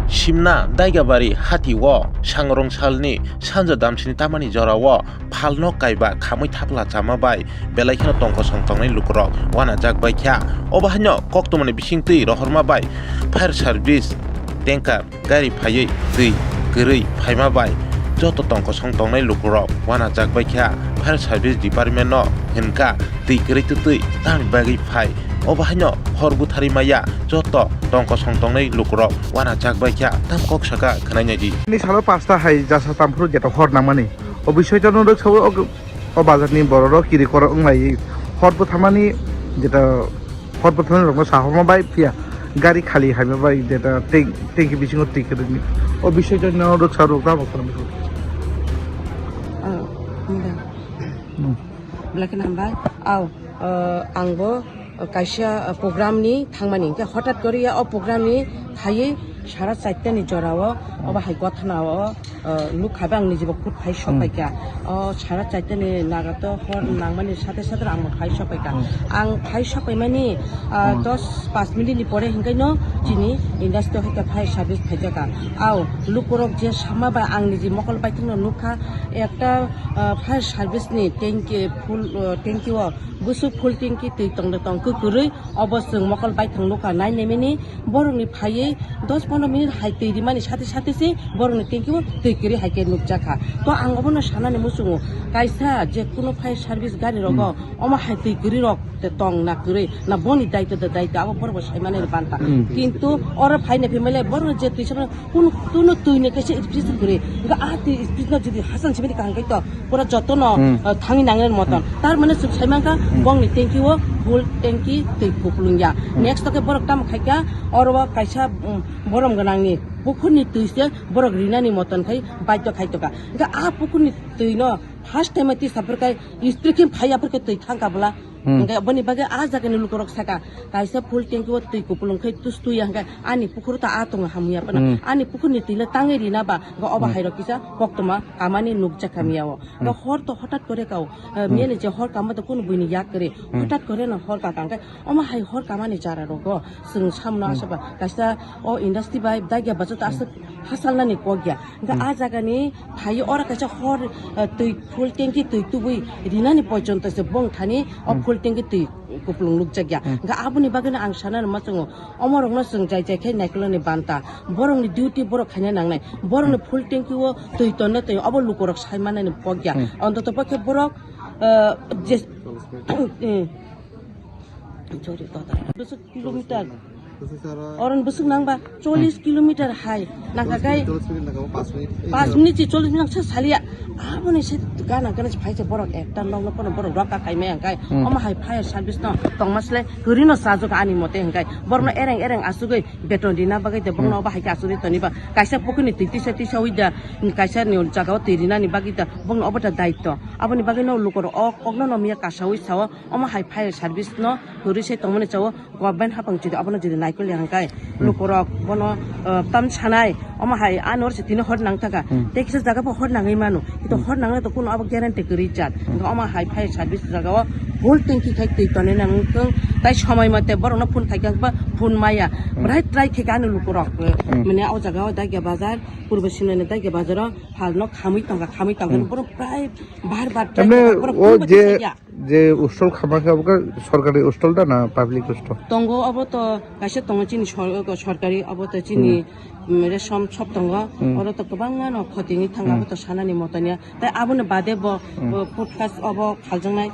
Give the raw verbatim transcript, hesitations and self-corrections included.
Simna Daigabari hati o sangrong salni sanja damsini tamani jora o phalno kaiba khamwi thapla chama bai belai kheno tongkosong tongnai lukurok uanajak bai kha. Obo haino koktwmani bisingtwi rohorma bai fire service tanker gari phaiwi twi kwrwi phaima bai joto tongkosong tongnai lukurok uanajak bai kha. Fire service department no hwnkha twi kwrwi twtwi tamni bagwi phai. Obo haino hor butharwi maya joto tongkosong tongnai lukurok uanajak bai kha. Tam kok saka khwnai nai di. Ni salo pasta hai jasa tamphuru jeta hor nangmani. O bisoi to no rwk sawi o, o bazar ni borok rok kiri korok wng lai. Hor butharmani jeta hor butharmani rokno sahorma bai phiya gari khali haima bai jeta teng-, tengki bisingo twi kwrwngni. O bisoi to no rwk sa rwk tamo khwnai. Oh, hmm. Hmm. Belai kheno hambai. Au, uh, ang bo, uh, kaisa, uh, program ni thangmani. Hwnkhe hothat koriya o program ni khaiwi sara charta ni jora o, hmm, obo hai gothana o, uh, nuk hai ba ang niji bo khud phai sok, hmm, pai kha. O sara charta ni naga to hor nangmani sate sate ang bo phai sok pai kha. Hmm. Ang phai sok pai mani, uh, hmm, dos pas minute ni pore hinkai no chini industry o hai khe fire service phai jakha. Au, lukurok je sama ba ang niji mokol bai thwngno nuk kha, ekta, uh, fire service ni tanki full, uh, tanki o Bwswk full tanki twi tongde tong kwrwi, obo chwng mokol baithang nukha nai nemini, borokni phaiwi dos pondro minute hai twi rimani sate sate se borokni tanki o twi kwrwi hai khe nukjakha. To ang obono sanani muchungo, kaisa je kuno fire service gari rogo, hmm, omo hai twi kwrwi rok te tong na kwrwi, na boni daito da daito, abo borok bo saimani banta. Hmm. Kintu oro phaina phimale borok je twi sabra Kunu, kunu twi ni kaisa speed kwrwi. Hwnkhe a twi speed no jodi hasan simi kaham khe to pura joto no, hmm, uh, thangwi nangya moton. Hmm. Tar mane chwng sai mankha, hmm, bongni tanki o full tanki twi kupulung ya. Hmm. Next to khe borok tamo khai kha, oro o kaisa, um, borom gwnang ni pukhur ni twi se borok rinani moton khai baito khai to kha. Hwnkhe a pukhur ni twi no first time twi sapor khai speed khe phai ya por khe twi thang kha bwla. Hmm. Hwnkhe boni bagwi a jagani lukurok saka, kaisa full tanki o twi kupulung khai tus twi ya hwnkhe ani pukhur ta a tongo hamya phano. Hmm. Ani pukhurni twi le tangwi rina ba, hwnkhe obo, hmm, hai rok kisa koktwma kamani nukjakha miya o. Hmm. Hwnkhe hor to hothat kore kao, eh, hmm, miyani je hor kama to kunu buini yak kwrwi. Hmm. Hothat kore no hor kaka hwnkhe omo hai hor kamani jara rogo chwng samno, hmm, asaba kaisa o industry bai dagya bacha ta, hmm, aswk hasalnani kok ya. Hwnkhe, hmm, a jagani phaiwi oro kaisa hor, eh, twi full tanki twi tubui rinani poichonto se bong thani o, hmm, full tanki twi kupulung nukjakya. Hmm. Hwnkhe aboni bagwino ang sana rwma chwngo, omorokno chwng jai jai khe naikolnani banta. Borokni duty borok khaina nangnai. Borokni, hmm, full tanki o twi tonne twi obo lukurok sai manani pokya. Hmm. Ontoto pokhe borok, eh, je, eh, Sorry, tata. Bwswk kilometer. Bwswk sara. Oron bwswk nangba chollish, hmm, kilometer hai. Nangka kai. Chollish minute nangka, paanch minute. Paanch minute si chollish minute nangsa salia. Aboni se gana gana si phaisa borok ekta nok nok kono borok rok ka kaimai angkai. Hmm. Omo hai fire service no tongma sle kwrwi no sajwk ani mote hingkai. Borok no, hmm, ereng ereng asugwi beton rina bagwi de borok no, hmm, obo hai khe asugwi toniba. Kaisa pukhuni twi tisa tisa wi da kaisa ni jaga o twi rinani bagwi da borok no obo da daityo. Aboni bagwi no lukurok o kok no no miya kasawi sao. Omo hai fire service no kwrwi se tongmani chao, government hapang chidi abono jodi naikol ya hwnkhe, hmm, lukurok bono, uh, tam sanai, omo hai ano se tini hor nang thaka. Hmm. Tei kisa jaga bo hor nangwi mano. Kito, hmm, hor nangnai to kuno abo guarantee kwrwi jat. Hmm. Hwnkhe omo hai fire service jaga o full tanki khai twi tonwi nang thung, tai somoi mote borokno phone khai kha ba phone maya. Hmm. Bwrai try khai kha ano lukurok. Hmm. Mane o jaga o Dagia bazar, Purbo Simlani Dagia bazar o phalno khamwi tongkha, khamwi tongkha. Hmm. Borok prai bar bar try khai kha, borok phone bo tisa ya. Emne o je Je hostel khamkha, obo khe sorkari hostel da na public hostel? Tongo, obo to kaisa tongo chini sor-, sorkari, obo to chini, hmm, mm, resom shop tongo. Hmm. Oro to kwbangma no khotini thang, hmm, abo to sanani moto niya. Tai aboni bade bo, hmm, bo food fast obo khaljaknai.